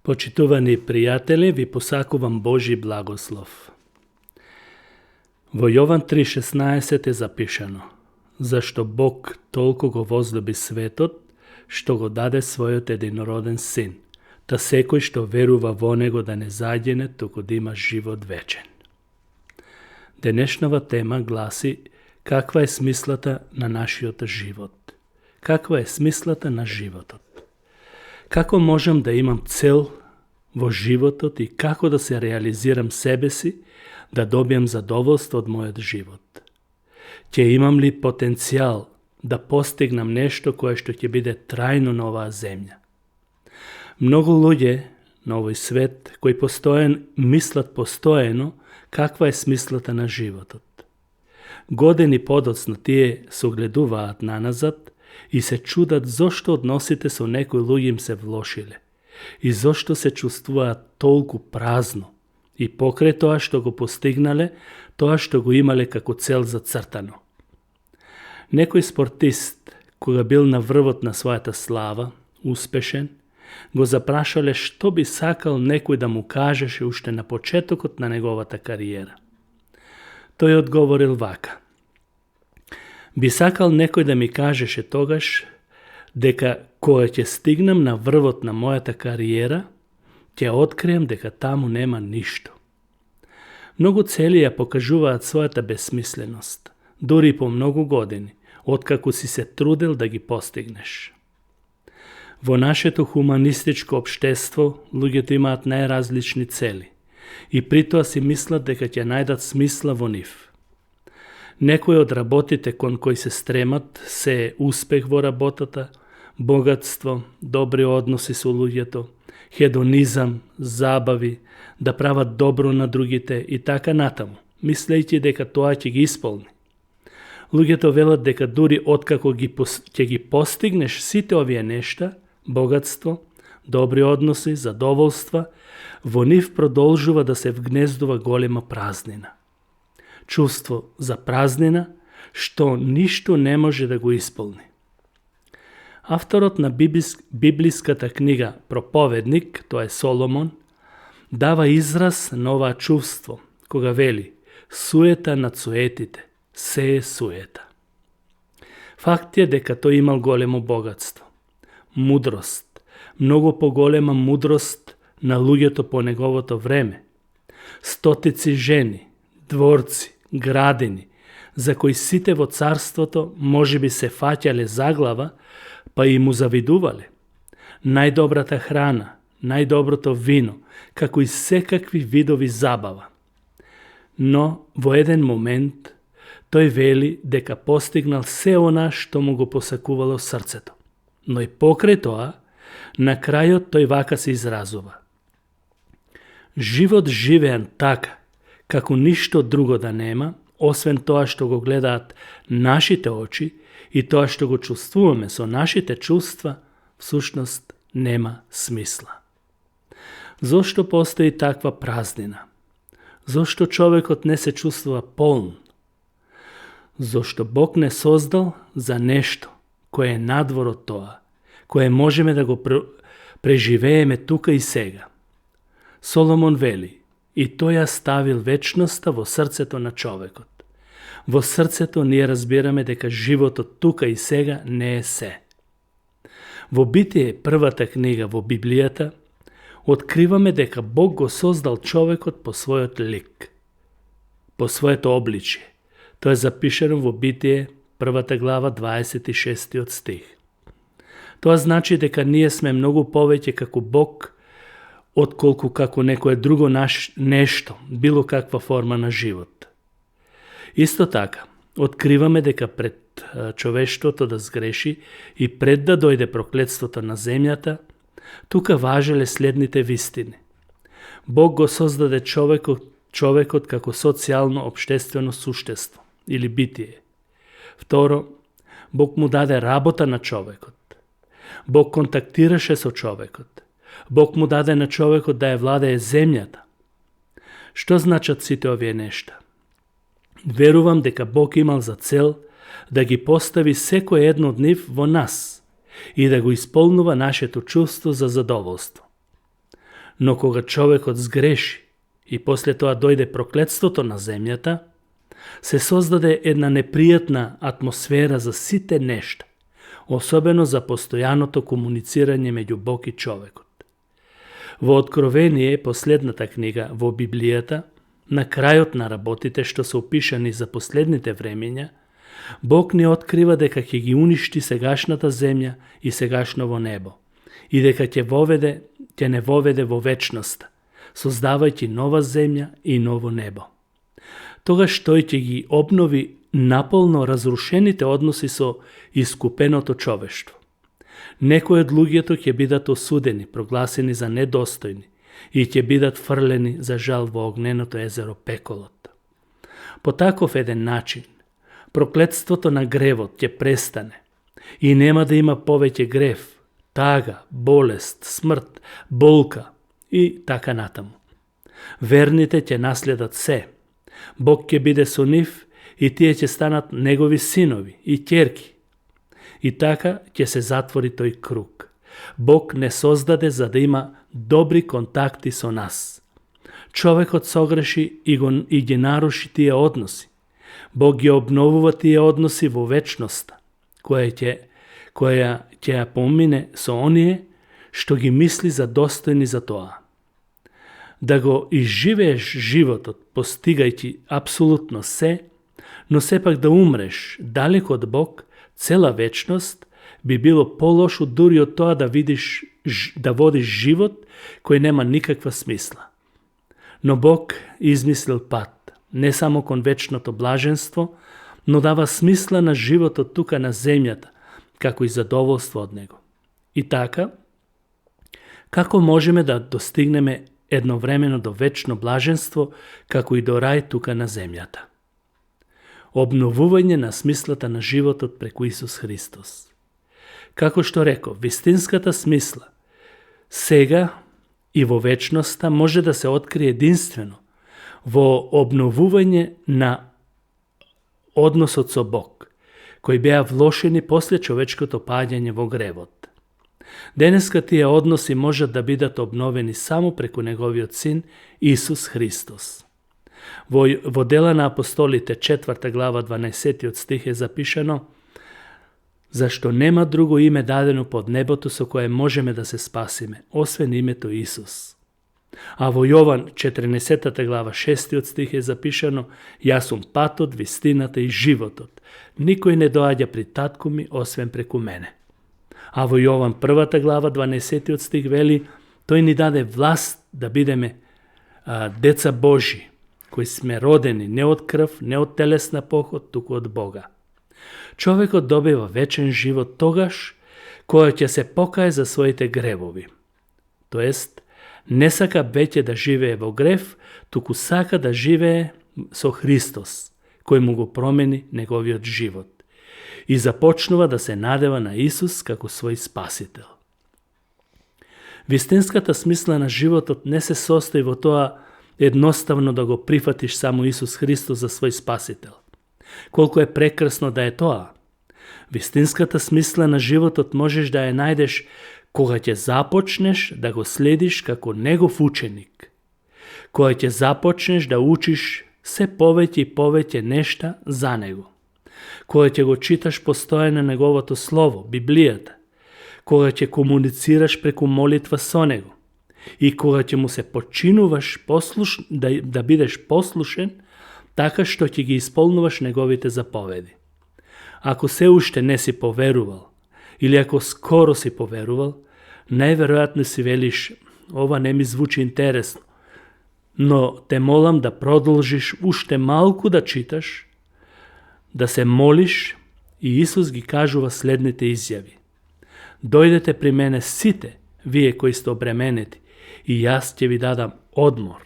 Почитувани пријатели, ви посакувам Божи благослов. Во Јован 3.16 е запишано: зашто Бог толку го возлюби светот, што го даде својот единороден син, та секој што верува во него да не заѓене, туку да има живот вечен. Денешнава тема гласи: каква е смислата на нашиот живот? Каква е смислата на животот? Како можам да имам цел во животот и како да се реализирам себе си, да добијам задоволство од мојот живот? Ќе имам ли потенцијал да постигнам нешто кое што ќе биде трајно на оваа земја? Многу луѓе на овој свет кои мислат постојано каква е смислата на животот. Години подоцна тие се огледуваат наназад и се чудат зошто односите со некои луѓе им се влошиле и зошто се чувствуваат толку празно и покрај тоа што го постигнале, тоа што го имале како цел зацртано. Некој спортист, кога бил на врвот на својата слава, успешен, го запрашале што би сакал некој да му кажеше уште на почетокот на неговата кариера. Тој одговорил вака: би сакал некој да ми кажеше тогаш дека кога ќе стигнам на врвот на мојата кариера, ќе открием дека таму нема ништо. Многу цели ја покажуваат својата бесмисленост, дури по многу години, откако си се трудел да ги постигнеш. Во нашето хуманистичко општество, луѓето имаат најразлични цели и притоа си мислат дека ќе најдат смисла во нив. Некои од работите кон кои се стремат се успех во работата, богатство, добри односи со луѓето, хедонизам, забави, да прават добро на другите и така натаму, мислејќи дека тоа ќе ги исполни. Луѓето велат дека дури откако ќе ги постигнеш сите овие нешта, богатство, добри односи, задоволства, во нив продолжува да се вгнездува голема празнина. Чувство за празнина, што ништо не може да го исполни. Авторот на библиската книга Проповедник, тоа е Соломон, дава израз на оваа чувство, кога вели: суета над суетите, се е суета. Факт е дека тој имал големо богатство, мудрост, многу поголема мудрост на луѓето по неговото време, стотици жени, дворци, градини, за кои сите во царството можеби се фаќале за глава, па и му завидувале. Најдобрата храна, најдоброто вино, како и секакви видови забава. Но во еден момент тој вели дека постигнал се она што му го посакувало срцето. Но и покрај тоа, на крајот тој вака се изразува: живот живеан така, како ништо друго да нема, освен тоа што го гледаат нашите очи и тоа што го чувствуваме со нашите чувства, всушност нема смисла. Зошто постои таква празнина? Зошто човекот не се чувствува полн? Зошто Бог не создал за нешто кое е надвор од тоа, кое можеме да го преживееме тука и сега. Соломон вели: и тој ја ставил вечноста во срцето на човекот. Во срцето ние разбираме дека животот тука и сега не е се. Во Битие, првата книга во Библијата, откриваме дека Бог го создал човекот по својот лик, по своето обличие. Тоа е запишено во Битие, првата глава, 26 стих. Тоа значи дека ние сме многу повеќе како Бог, отколку како некое друго нешто, било каква форма на живот. Исто така, откриваме дека пред човештвото да сгреши и пред да дојде проклетството на земјата, тука важеле следните вистини. Бог го создаде човекот како социјално општествено суштество или битие. Второ, Бог му даде работа на човекот. Бог контактираше со човекот. Бог му даде на човекот да ја владее земјата. Што значат сите овие нешта? Верувам дека Бог имал за цел да ги постави секој едно од нив во нас и да го исполнува нашето чувство за задоволство. Но кога човекот сгреши и после тоа дојде проклетството на земјата, се создаде една непријатна атмосфера за сите нешта, особено за постојаното комуницирање меѓу Бог и човекот. Во Откровение, последната книга во Библијата, на крајот на работите што се опишани за последните времења, Бог ни открива дека ќе ги уништи сегашната земја и сегашново небо и дека ќе не воведе во вечноста, создавајќи нова земја и ново небо. Тогаш тој ќе ги обнови наполно разрушените односи со искупеното човештво. Некои од луѓето ќе бидат осудени, прогласени за недостојни и ќе бидат фрлени за жал во огненото езеро Пеколот. По таков еден начин, проклетството на гревот ќе престане и нема да има повеќе грев, тага, болест, смрт, болка и така натаму. Верните ќе наследат се. Бог ќе биде со нив и тие ќе станат негови синови и ќерки. И така ќе се затвори тој круг. Бог не создаде за да има добри контакти со нас. Човекот согреши и ги наруши тие односи. Бог ги обновува тие односи во вечноста, која ќе ја помине со оние што ги мисли за достојни за тоа. Да го изживееш животот, постигајќи апсолутно се, но сепак да умреш далеко од Бог, цела вечност, би било полошо дури од тоа да водиш живот кој нема никаква смисла. Но Бог измислил пат, не само кон вечното блаженство, но дава смисла на животот тука на земјата, како и задоволство од него. И така, како можеме да достигнеме едновремено до вечно блаженство, како и до рај тука на земјата? Обновување на смислата на животот преку Исус Христос. Како што реков, вистинската смисла сега и во вечноста може да се открие единствено во обновување на односот со Бог, кои беа влошени после човечкото паѓање во гревот. Денеска тие односи можат да бидат обновени само преку Неговиот Син Исус Христос. Во Дела на апостолите 4 глава 12 стих е запишано: зашто нема друго име дадено под небото со кое можеме да се спасиме, освен името Исус. А во Јован 14 глава 6 стих е запишано: јас сум патот, вистината и животот. Никој не доаѓа при татко ми, освен преку мене. А во Јован 1 глава 12 стих вели: тој ни даде власт да бидеме деца Божи, кои сме родени не од крв, не од телесна поход, туку од Бога. Човекот добива вечен живот тогаш кога ќе се покае за своите гревови. Тоест, не сака веќе да живее во грев, туку сака да живее со Христос, кој му го промени неговиот живот и започнува да се надева на Исус како свој спасител. Вистинската смисла на животот не се состои во тоа едноставно да го прифатиш само Исус Христос за свој спасител. Колку е прекрасно да е тоа. Вистинската смисла на животот можеш да ја најдеш кога ќе започнеш да го следиш како негов ученик. Кога ќе започнеш да учиш се повеќе и повеќе нешта за него. Кога ќе го читаш постојано неговото слово, Библијата. Кога ќе комуницираш преку молитва со него. И кога ќе му се починуваш да бидеш послушен, така што ќе ги исполнуваш неговите заповеди. Ако се уште не си поверувал, или ако скоро си поверувал, најверојатно си велиш: ова не ми звучи интересно, но те молам да продолжиш уште малку да читаш, да се молиш, и Исус ги кажува следните изјави: дојдете при мене сите, вие кои сте обременети, и јас ќе ви дадам одмор.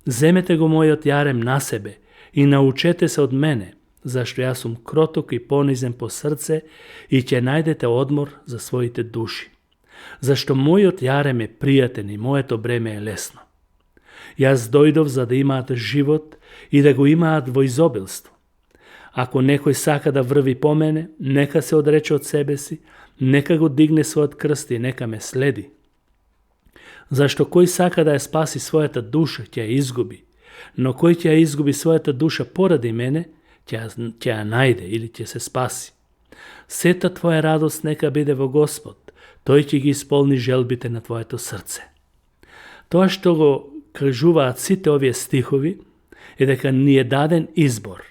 Земете го мојот јарем на себе и научете се од мене, зашто јас сум кроток и понизен по срце, и ќе најдете одмор за своите души. Зашто мојот јарем е пријатен и моето бреме е лесно. Јас дојдов за да имаат живот и да го имаат во изобилство. Ако некој сака да врви по мене, нека се одрече од себе си, нека го дигне својот крст и нека ме следи. Зашто кој сака да ја спаси својата душа, ќе ја изгуби. Но кој ќе ја изгуби својата душа поради мене, ќе ја најде или ќе се спаси. Сета твоја радост нека биде во Господ. Тој ќе ги исполни желбите на твоето срце. Тоа што го кажуваат сите овие стихови е дека ни е даден избор.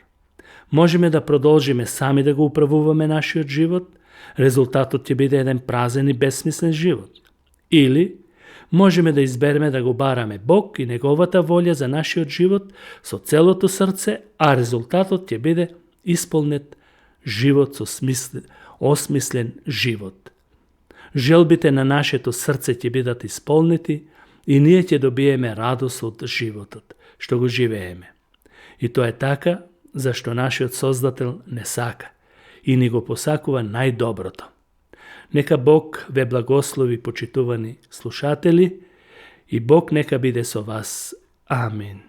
Можеме да продолжиме сами да го управуваме нашиот живот, резултатот ќе биде еден празен и бесмислен живот. Или можеме да избереме да го бараме Бог и Неговата волја за нашиот живот со целото срце, а резултатот ќе биде исполнет живот со осмислен живот. Желбите на нашето срце ќе бидат исполнети и ние ќе добиеме радост од животот, што го живееме. И тоа е така, зашто нашиот Создател не сака и ни го посакува најдоброто. Нека Бог ве благослови, почитувани слушатели, и Бог нека биде со вас. Амин.